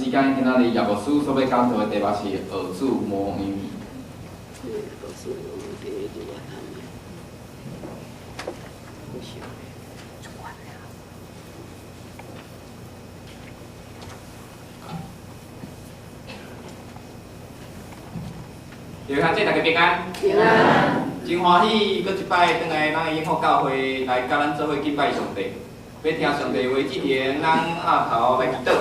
時間，今仔日葉牧師所欲講道的題目是學主模樣。弟兄姊妹，大家平安。平安。真歡喜，閣一擺轉來咱的永福教會來佮咱做伙敬拜上帝。欲聽上帝話之前，咱徛頭來祈禱。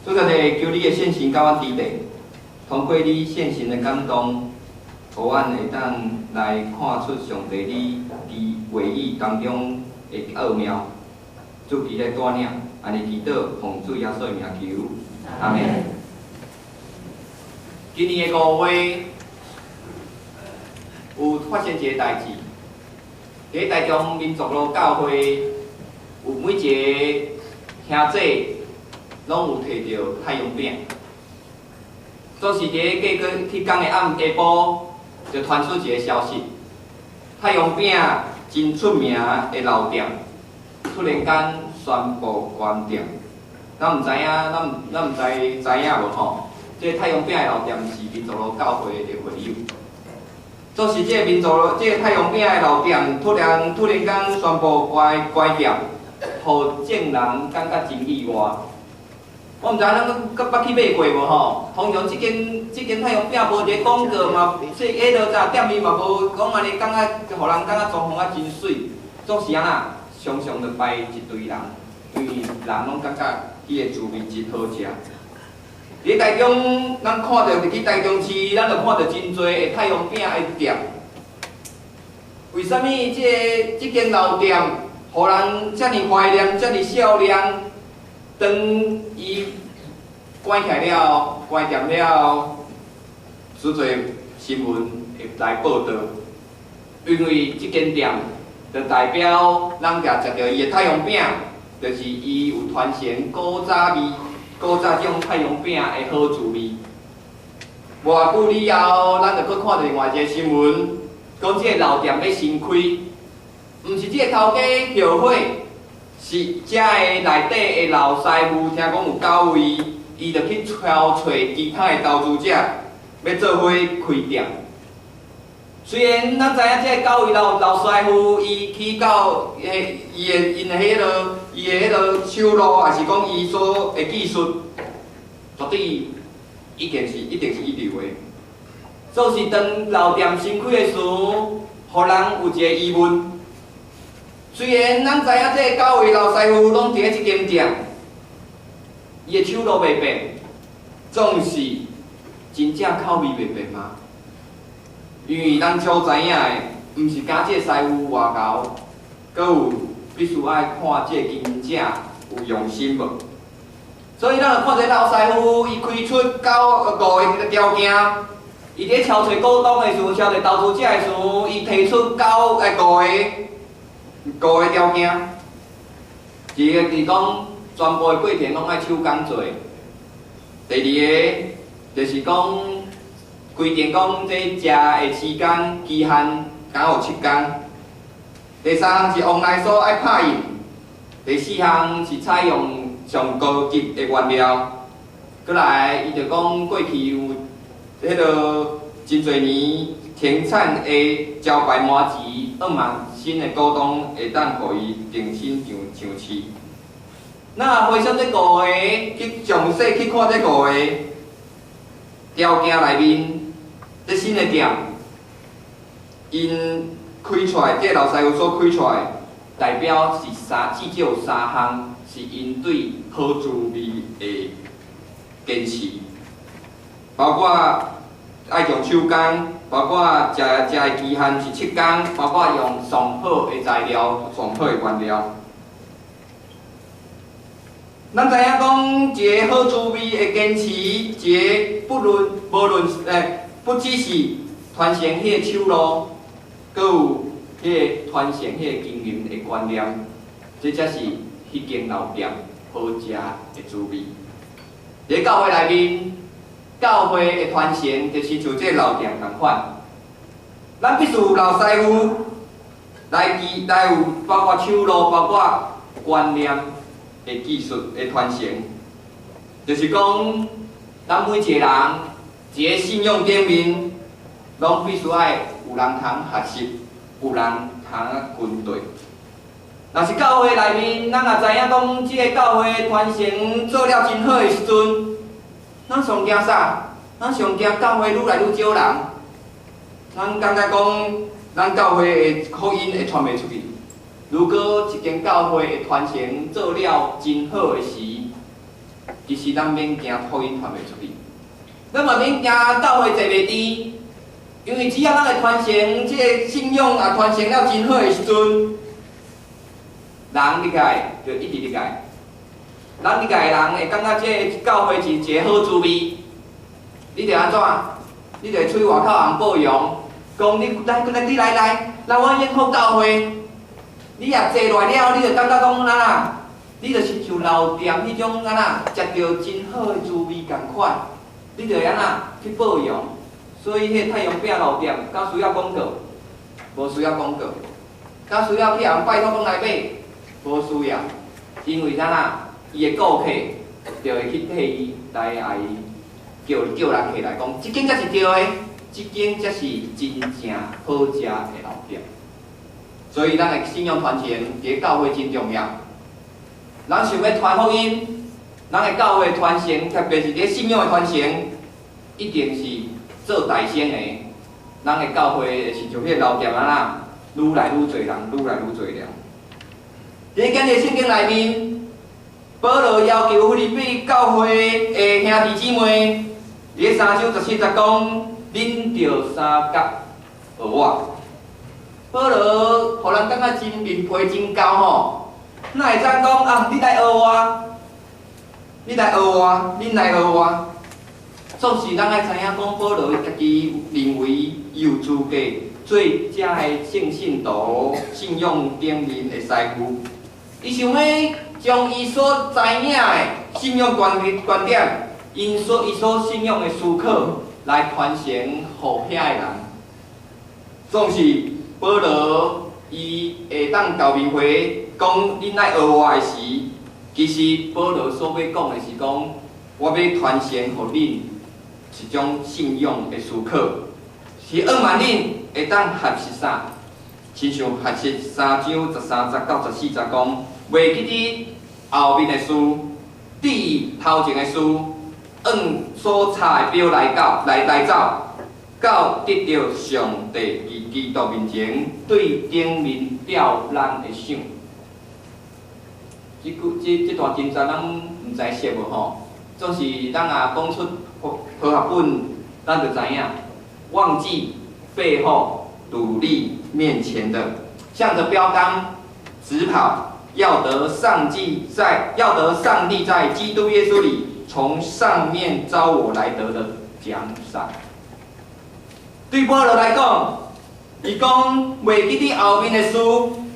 主上帝，求你的聖神佮阮佇咧，通過你聖神的感動，予阮會當來看出上帝你佇話語當中的奧妙。主求來帶領，按呢祈禱，奉主耶穌的名求，阿們。今年的5月，有發生一個代誌，佇台中民族路教會，有每一個兄姊攏有提著太陽餅。總是佇過過彼工的暗下晡，就傳出一個消息，太陽餅真出名的老店，突然間宣布關店。咱毋知影，咱毋知知影無吼？這個太陽餅的老店是民族路教會的會友。總是這個民族路，這個太陽餅的老店突然間宣布關店，予眾人感覺真意外。我毋知咱閣捌去買過無吼？通常這間太陽餅無一個廣告嘛，這下落閘店面嘛無講按呢，感覺予人感覺裝潢啊真媠。總是按怎，常常就排一堆人，因為人攏感覺彼個滋味真好食。佇台中，咱看著入去台中市，咱就看著真濟的太陽餅的店。為啥物這間老店，予人遮爾懷念、遮爾少念？當伊關起來了、關店了，許濟新聞會來報導，因為這間店就代表咱常食著伊的太陽餅，就是伊有傳承古早味。古早這種太陽餅的好滋味。無偌久以後，咱就閣看著另外一個新聞，講這個老店欲新開，毋是這個頭家後悔，是遮个內底的老師傅，聽講有九位，伊就去敲揣其他的投資者，欲做伙開店。雖然咱知影這個九位老師傅，伊去到彼伊的𪜶的彼落，伊的彼落手路，抑是講伊所的技術，絕對一定是一流的。總是當老店新開的時，予人有一個疑問。雖然咱知影這個九位老師傅攏佇咧這間店，伊的手路袂變，總是真正口味袂變嗎？因為咱所知影的，毋是干這個師傅偌𠢕，閣有必須愛看這個經營者有用心無。所以咱就看這個老師傅，伊開出五個條件，伊佇咧敲揣股東的時，敲揣投資者的時，伊提出五個條件。一個是講全部的過程攏愛手工做。第二个就是講，規定講這食的時間期限，敢有7工。第三項是旺來酥愛拍印。第四項是採用上高級的原料。閣來，伊就講過去有彼落真濟年停產的招牌麻糍，希望新的股東會當予伊重新上市。那回想這五個，去詳細去看這五個條件內面，這新的店，𪜶開出來，這個老師傅所開出來，代表是至少有三項是𪜶對好滋味的堅持，包括愛用手工，包括食的期限是7工，包括用上好的材料、上好的原料。咱知影講，一個好滋味的堅持，一個不論無論不只是傳承彼個手路，閣有彼個傳承彼個經營的觀念，這才是彼間老店好食的滋味。佇教會內面，教會的傳承就是像這個老店仝款，咱必須有老師傅來記，來有包括手路，包括觀念。的技術的傳承，就是講，咱每一个人佇个信仰頂面，攏必須愛有人通學習，有人通跟隨。若是教會內面，咱也知影講，這个教會傳承做了真好的時陣，咱上驚啥？咱上驚教會愈來愈少人。咱感覺講，咱教會的福音會傳袂出去。如果一間教會的傳承做了真好的時，其實咱免驚福音傳袂出去，咱嘛免驚教會坐袂甜，因為只要咱的傳承，這个信仰也傳承了真好的時陣，人入來就一直入來，人入來的人會感覺這个教會是一个好滋味。你著按怎？你著會喙外口通報揚，講你來，來，你來來，來阮幸福教會。你若坐落來了，你就感覺講按怎？你就是像老店彼種按怎，食著真好的滋味仝款，你就會按怎去報揚。所以彼个太陽餅老店，敢需要廣告？無需要廣告。敢需要去予人拜託講來買？無需要，因為啥啦？伊的顧客就會去替伊來共伊叫叫人起來講，這間才是對的，這間才是真正好食的老店。所以，咱的信仰傳承佇教會真重要。咱想欲傳福音，咱的教會傳承，特別是佇信仰的傳承，一定是做大聲的。咱的教會是像彼个老店按怎，愈來愈濟人，愈來愈濟人。佇今日聖經內面，保羅要求腓立比教會的兄弟姊妹，佇三章十七節講，恁著相佮學我。保羅予人感覺真面皮真厚吼，哪會當講啊？你來學我，你來學我，恁來學我。總是咱愛知影講，保羅家己認為伊有資格做遮个正信徒信仰頂面的師傅。伊想欲將伊所知影的信仰觀點，伊所信仰的思考來傳承予遐个人。總是保羅伊會當厚面皮講恁愛學我的時，其實保羅所欲講的是講，我欲傳承予恁一種信仰的思考，是向望恁會當學習啥？親像學習三章十三節到十四節講，袂記得後面的事，致意頭前的事，按所插的標來到來來走，到得著上帝佇基督面前對頂面吊咱的賞。這句這這段經節咱毋知熟無吼？總是咱若講出和合本，咱就知影，忘記背後，努力面前的，向著標竿直跑，要得上帝在基督耶穌裡從上面召我來得的獎賞。對保羅來講，伊講袂記得後面的事，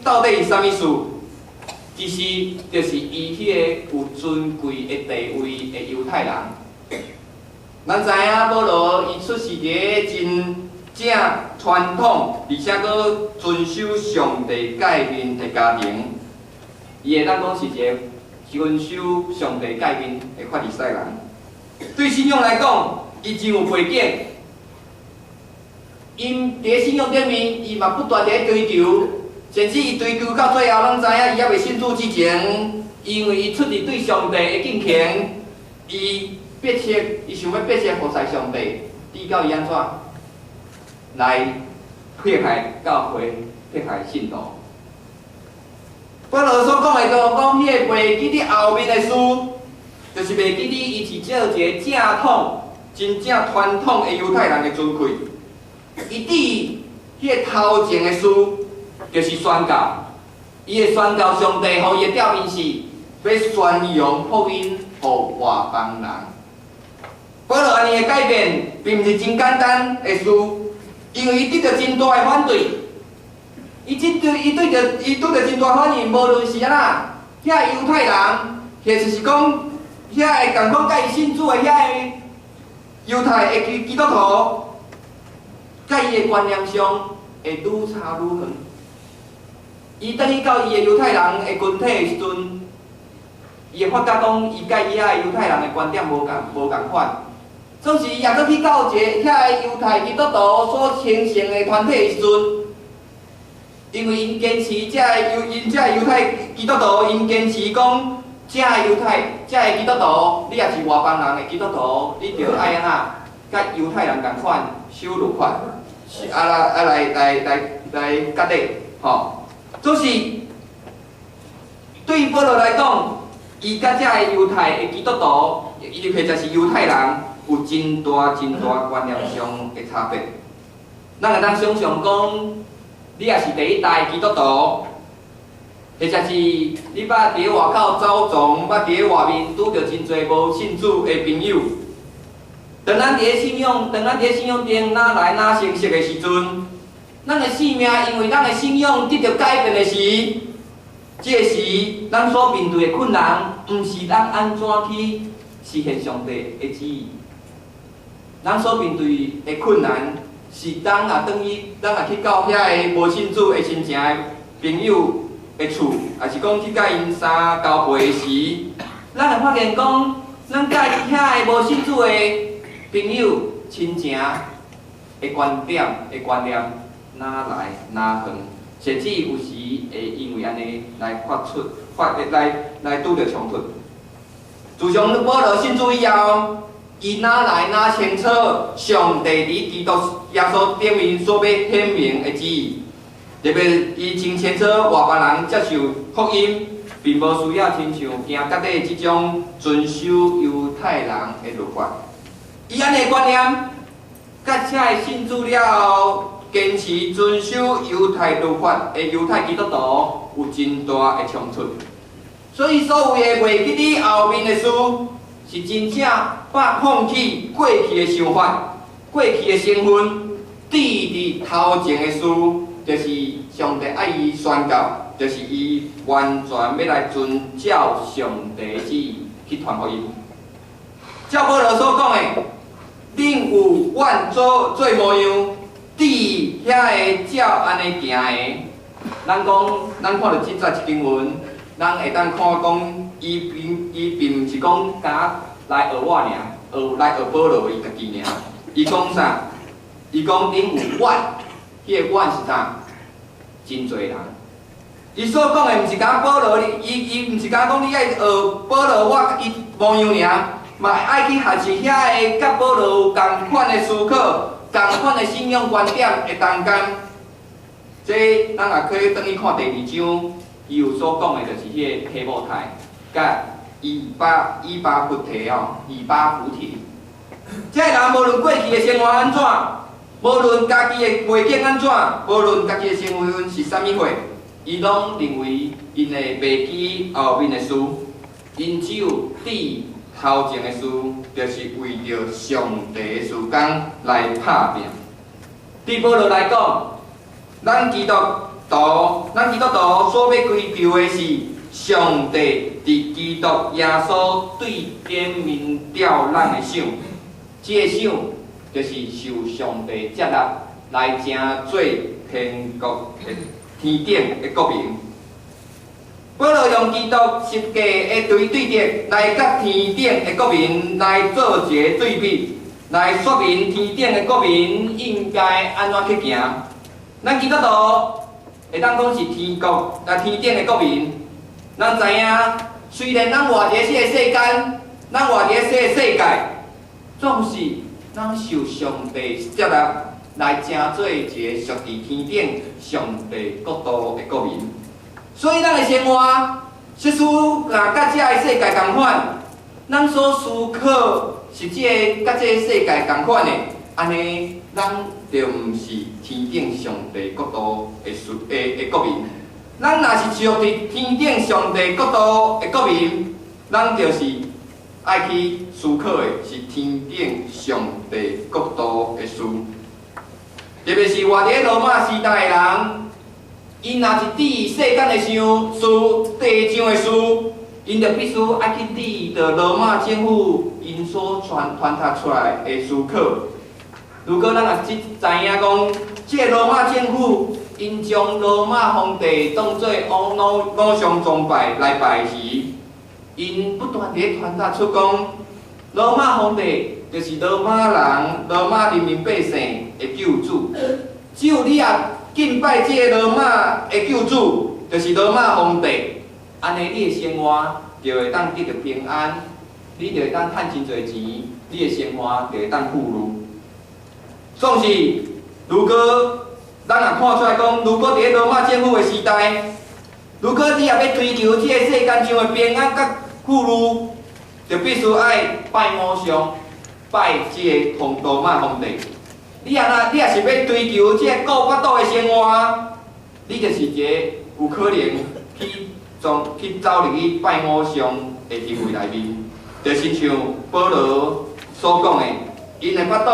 到底是啥物事？其實就是伊彼个有尊貴的地位的猶太人。咱知影保羅伊出世佇个真正傳統，而且閣遵守上帝誡命的家庭，伊會當講是一个遵守上帝誡命的法利賽人。對信仰來講，伊真有背景。𪜶佇信仰頂面，伊嘛不斷佇咧追求，甚至伊追求到最後，攏知影伊猶未信主之前，因為伊出自對上帝的敬虔，伊迫切，伊想欲迫切服侍上帝，直到伊按怎來迫害教會、迫害信徒。保羅所講的，就講彼个袂記得後面的事，就是袂記得伊是做一个正統、真正傳統的猶太人的尊貴。伊致意彼个頭前的事，就是宣告，伊會宣告上帝予伊的召命是欲宣揚福音予外邦人。保羅按呢的改變，並毋是真簡單的事，因為伊得著真大的反對。伊這對伊對著伊拄著真大反應，無論是按怎，遐猶太人，或者是講遐个仝款佮伊信主的遐个猶太的基督徒，佮伊的觀念上會愈差愈遠。伊轉去到伊的猶太人的群體的時陣，伊會發覺講，伊佮伊遐個猶太人的觀點無仝款。總是伊若閣去到一个遐个猶太基督徒所形成的團體的時陣，因為𪜶堅持這个猶𪜶這個猶太基督徒，𪜶堅持講，這個猶太這个基督徒，你若是外邦人的基督徒，你著愛按怎，佮猶太人仝款守律法，是啊來啊來來來來割禮，吼。總是對保羅來講，伊佮這个猶太的基督徒，伊或者是猶太人，有真大真大觀念上的差別。咱會當想像講，你若是第一代基督徒，或者是你捌佇外口走傱，捌佇外面拄著真濟無信主的朋友。當咱佇咧信仰頂哪來哪成熟的時陣，咱的生命因為咱的信仰得著改變的時，這个時咱所面對的困難，毋是咱按怎去實現上帝的旨意。咱所面對的困難，是咱若轉去，咱若去到遐个無信主的親情的朋友的厝，抑是講去佮𪜶相交陪的時，咱會發現講，咱佮遐个無信主的朋友親情的觀點的觀念，哪來哪遠，甚至有時會因為按呢來發出發來來拄著衝突。自從保羅信主以後，伊哪來哪清楚上帝佇基督耶穌頂面所欲顯明的旨意，特別伊真清楚外邦人接受福音，並無需要親像行割禮這種遵守猶太人的律法。伊按呢觀念，佮這个信主了後堅持遵守猶太律法的猶太基督徒有真大的衝突。所以所謂的袂記佇後面的事，是真正捌放棄過去的想法、過去的身份，置佇頭前的事，就是上帝愛伊宣告，就是伊完全欲來遵照上帝的旨意去傳福音。照保羅所講的，恁有阮做做模樣，佇遐个照按呢行的。咱講，咱看著這節經文，咱會當看講，伊並毋是講敢來學我爾，學來學保羅伊家己爾。伊講啥？伊講恁有阮，彼个阮是啥？真濟人。伊所講的毋是敢保羅，伊毋是敢講你愛學保羅我伊模樣爾，嘛愛去學習遐個佮保羅有仝款的思考、仝款的信仰觀點的同工。這咱也可以轉去看第二章，伊有所講的就是彼個提摩太佮以巴弗提哦，以巴弗提。這個人無論過去的生活按怎，無論家己的背景按怎，無論家己的身份是啥物貨，伊攏認為𪜶會袂記後面的事，𪜶只有佇頭前的事，就是為著上帝的事工來拍拚。對保羅來講，咱基督徒所欲追求的是上帝佇基督耶穌對頂面吊咱的賞，這个賞就是受上帝接納來成做天國的天頂的國民。保羅用基督十架的對對敵來佮天頂的國民來做一个對比，來說明天頂的國民應該按怎去行。咱基督徒會當講是天國啊天頂的國民。咱知影，雖然咱活佇這个世間，咱活佇這个世界，總是咱受上帝接納來成做一個屬佇天頂上帝國度的國民。所以咱的生活，即使若佮這个世界仝款，咱所思考是這个佮這个世界仝款的，按呢，咱就毋是天頂上帝國度的屬的的國民。咱若是屬佇天頂上帝國度的國民，咱就是愛去思考的是天頂上帝國度的事。特別是活佇咧羅馬時代的人，𪜶若是佇世間的想事、地上的事，𪜶就必須愛去佇著羅馬政府𪜶所傳傳達出來的思考。如果咱若只知影講，這个羅馬政府𪜶將羅馬皇帝當做偶偶像崇拜來拜時， 𪜶不斷佇咧傳達出講，羅馬皇帝就是羅馬人、羅馬人民百姓的救主。只有你若敬拜這个羅馬的救主，就是羅馬皇帝，按呢你的生活就會當得著平安，你就會當趁真濟錢，你的生活就會當富裕。總是，如果咱若看出來講，如果佇咧羅馬政府的時代，如果你若欲追求這个世間上的平安佮富裕，就必須愛拜偶像，拜這个皇羅馬皇帝。你若是欲追求這个顧腹肚的生活，你就是一个有可能去從去走入去拜偶像的行為內面，就親像保羅所講的，𪜶的腹肚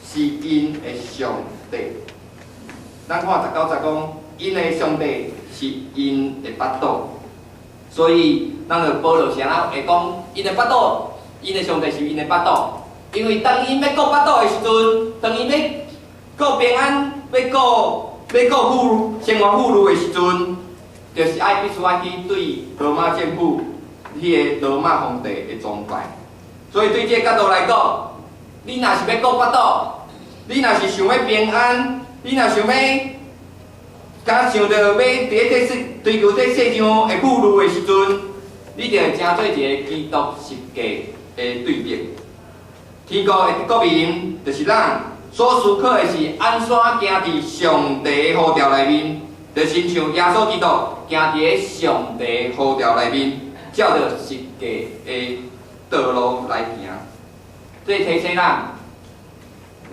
是𪜶的上帝。咱看19節講，𪜶的上帝是𪜶的腹肚，所以咱就保羅啥人會講𪜶的腹肚，𪜶的上帝是𪜶的腹肚，因為當𪜶欲顧腹肚的時陣，當𪜶欲顧平安、欲顧富生活富裕的時陣，就是愛必須愛去對羅馬政府彼个羅馬皇帝的崇拜。所以對這个角度來講，你若是欲顧腹肚，你若是想欲平安，你若想欲敢想著欲佇咧這世追求這世上的富裕的時陣，你就會成做一个基督十架的對敵。天國的國民就是咱所思考的是按怎行佇上帝的呼召內面，就親像耶穌基督行佇咧上帝呼召內面，照著十架的道路來行。這提醒咱，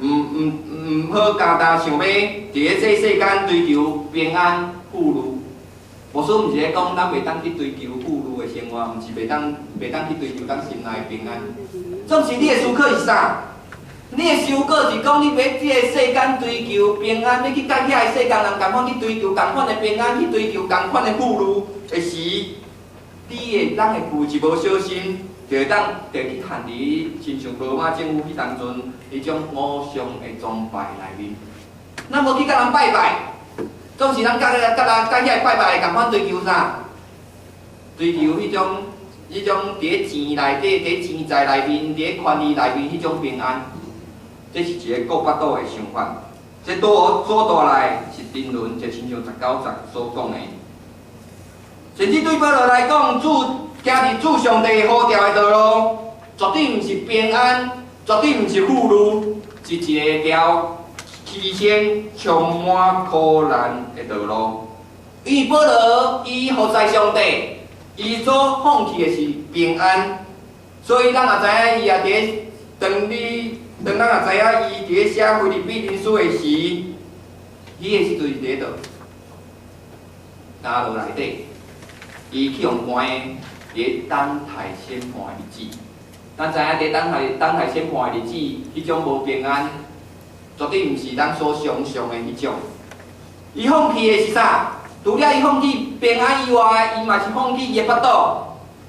毋好干焦想欲佇咧這世間追求平安富裕。牧師毋是咧講咱袂當去追求富裕的生活，毋是袂當去追求咱心內的平安。總是你的思考是啥？你的思考是講你欲這个世間追求平安，欲去佮遐个世間人仝款去追求仝款的平安，去追求仝款的富裕的時，你會咱會有一無小心，就會當就去陷佇親像羅馬政府彼當陣彼種偶像的崇拜內面。咱無去佮人拜拜，總是咱佮遐个拜拜的仝款追求啥？追求彼種佇咧錢內底、佇咧錢財內面、佇咧權力內面彼種平安。這是一个顧腹肚的想法。這所帶來是沉淪，就親像19節所講的。甚至對保羅來講，主行佇主上帝呼召的道路，絕對毋是平安，絕對毋是富裕，是一條犧牲、充滿苦難的道路。因為保羅伊服侍上帝，伊所放棄的是平安，所以咱也知影伊也佇咧當你。當咱也知影伊佇咧寫腓立比人書的時，彼个時陣是佇咧佗？監牢內底，伊去予關佇咧等待審判的日子。咱知影佇等待審判的日子，彼種無平安，絕對毋是咱所想像的彼種。伊放棄的是啥？除了伊放棄平安以外，伊嘛是放棄伊的腹肚。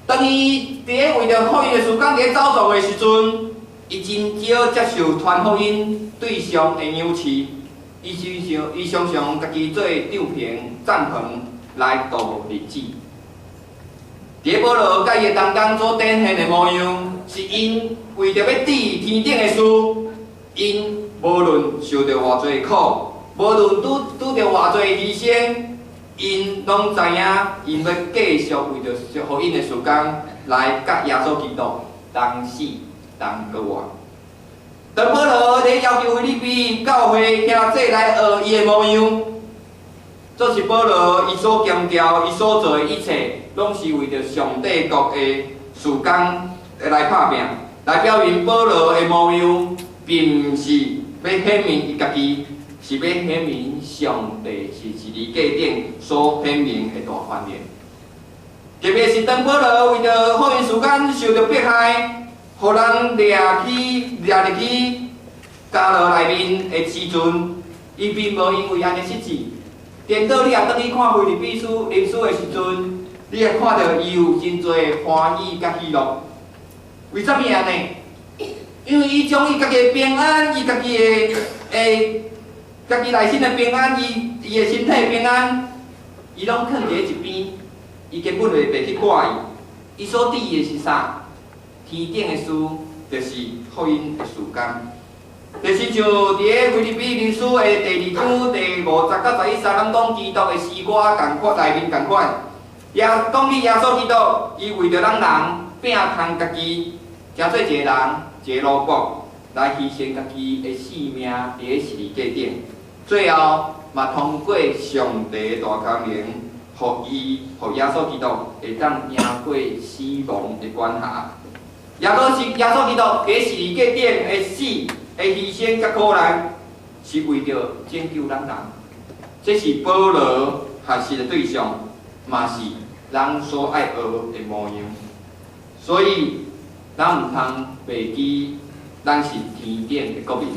當伊佇咧為著福音的事工佇咧走動的時陣，伊真少接受傳福音對象的仰視，伊常常家己做帳篷、帳篷來度日子。佇咧保羅佮伊的同工所展現的模樣，是𪜶為著欲得天頂的事，𪜶無論受著偌濟苦，無論拄著偌濟犧牲，𪜶攏知影，𪜶欲繼續為著福音的事工來佮耶穌基督同死同閣活。當保羅咧要求腓立比教會兄弟來學伊的模樣，這是保羅伊所強調、伊所做的一切，攏是為著上帝國的事工來拍拚，來表明保羅的模樣，並毋是欲顯明伊家己，是欲顯明上帝是十字架頂所顯明的大權能。特別是當保羅為著福音事工受著迫害，予人掠去掠入去監牢內面的時陣，伊並無因為按呢失志。顛倒你若轉去看腓立比書、林書的時陣，你會看著伊有真濟歡喜佮喜樂。為啥物按呢？因為伊將伊家己的平安，伊家己的的家己內心的平安，伊的身體的平安，伊攏囥佇咧一邊，伊根本袂去掛意。伊所指的是啥？天頂的事，就是福音的事工，就是像佇咧腓立比人書的第二章第5節到11節，咱講基督的死我仝款內面仝款，也講起耶穌基督，伊為著咱人摒空家己，成做一個人，一個奴僕，來犧牲家己的性命佇咧十字架頂，最後嘛通過上帝的大權能，予伊，予耶穌基督會當贏過死亡的管轄。耶穌是耶穌基督佇十字架頂的死的犧牲佮苦難，是為著拯救咱人。這是保羅學習的對象，嘛是咱所愛學的模樣。所以，咱毋通袂記，咱是天頂的國民。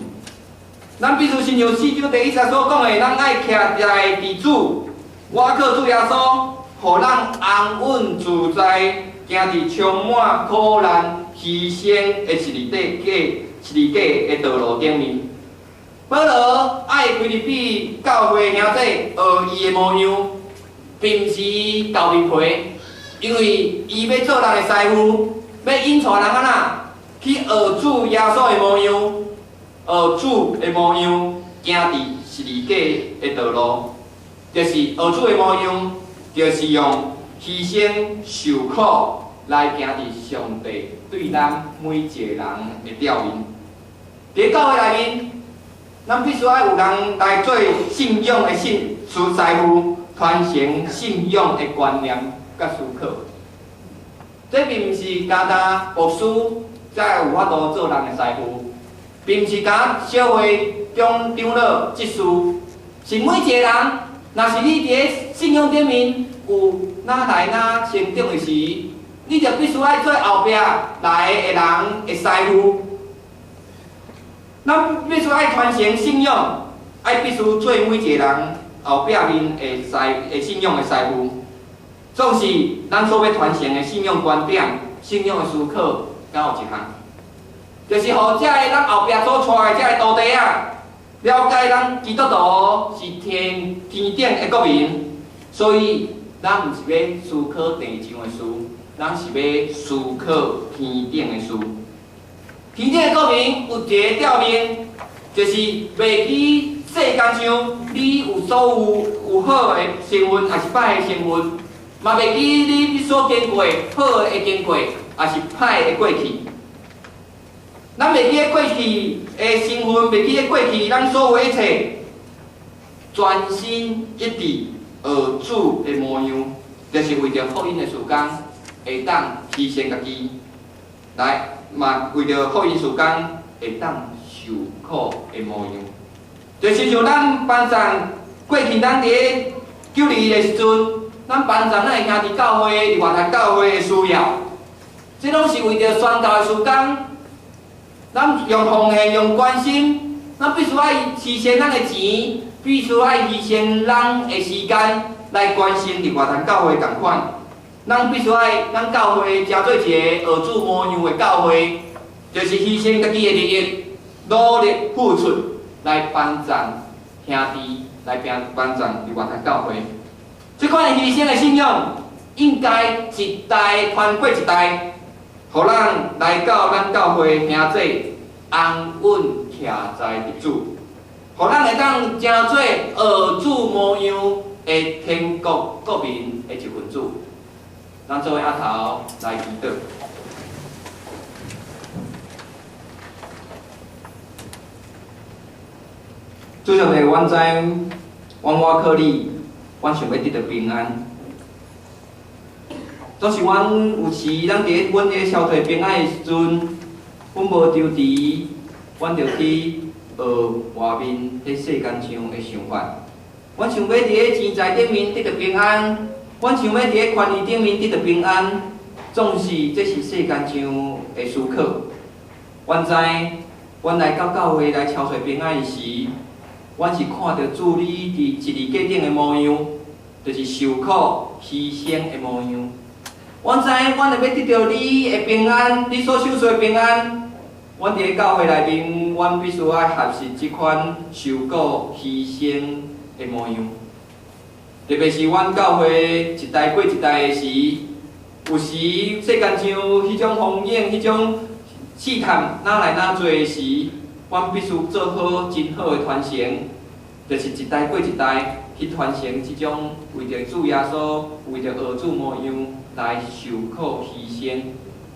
咱必須親像四章第一節所講的，咱愛徛在佇主，倚靠主耶穌，予咱安穩自在，行佇充滿苦難、犧牲的十字架的道路頂面。保羅愛腓立比教會兄弟學伊的模樣，並毋是厚面皮，因為伊欲做人的師傅，欲引帶人按怎去學主耶穌的模樣，學主的模樣，行佇十字架的道路，就是學主的模樣，就是用犧牲受苦來行佇上帝對咱每一個人的召命。佇教會內面，咱必須愛有人來做信仰的信師傅，傳承信仰的觀念佮思考。這並毋是干焦牧師才有法度做人的師傅，並毋是干小會長、長老、執事，是每一個人。若是你佇咧信仰頂面有哪來哪成長的時，你就必須愛做後壁來的人的師傅。咱必須愛傳承信仰，愛必須做每一個人後壁面的師的信仰的師傅。總是咱所欲傳承的信仰觀點、信仰的思考，敢有一項，就是予這個咱後壁所帶的這個徒弟仔，了解咱基督徒是天頂的國民，所以咱毋是欲思考地上的事，咱是欲思考天頂的事。天頂的國民有一个召命，就是袂記世間上你有所有有好的成分，抑是歹的成分，嘛袂記你所經過好的經過，抑是歹的過去。咱袂記過去的身份，袂記過去咱所有一切，專心一致學主的模樣，就是為著福音的事工，會當犧牲家己，來嘛為著福音事工會當受苦的模樣。就是像咱班長過去，咱佇咧九二的時陣，咱班長咱的兄弟教會、伫外台教會的需要，這攏是為著宣教的事工。咱用奉獻、用關心，咱必須愛犧牲咱的錢，必須愛犧牲咱的時間來關心佇外台教會仝款。咱必須愛，咱教會成做一個學主模樣的教會，就是犧牲家己的利益，努力付出來幫贊兄弟，來幫贊佇外台教會。這款的犧牲的信仰，應該一代傳過一代。予咱來到咱教會兄弟安穩徛在佇主，予咱會當成做學主模樣的天國國民的一份子。咱做伙阿頭來祈禱。主上帝，阮知阮倚靠你，阮想欲得著平安。總是阮有時，咱佇咧阮咧消退平安的時陣，阮無張持，阮就去學外面彼世間上的想法。阮想欲佇咧錢財頂面得著平安，阮想欲佇咧權力頂面得著平安，總是這是世間上的思考。阮知，阮來到教會來超找平安的時，阮是看著主你佇十字架頂的模樣，就是受苦犧牲的模樣。阮知，阮若欲得著你的平安，你所賞賜的平安，阮佇咧教會內面，阮必須愛學習這款受苦犧牲的模樣。特別是阮教會一代過一代的時，有時世間上彼種風景、彼種試探，哪來哪濟時，阮必須做好真好的傳承，就是一代過一代去傳承這種為著主耶穌、為著學主模樣來受苦犧牲。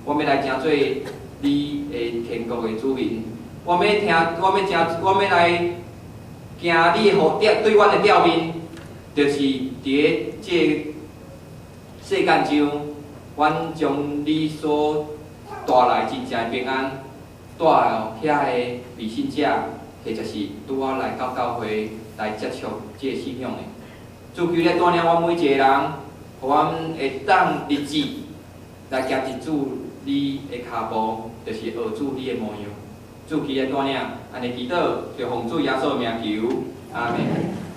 阮欲來成做你的天國的子民，阮欲聽，阮欲成，阮欲來行你的呼召，對阮的召命，就是佇咧這个世間上，阮將你所帶來真正的平安，帶予遐个未信者，或者是拄仔來到教會來接觸這个信仰的。主，求你帶領阮每一个人，予阮會當立志來行佇主你的跤步，就是學主你的模樣。主，求你帶領，按呢祈禱，就奉主耶穌的名求，阿門。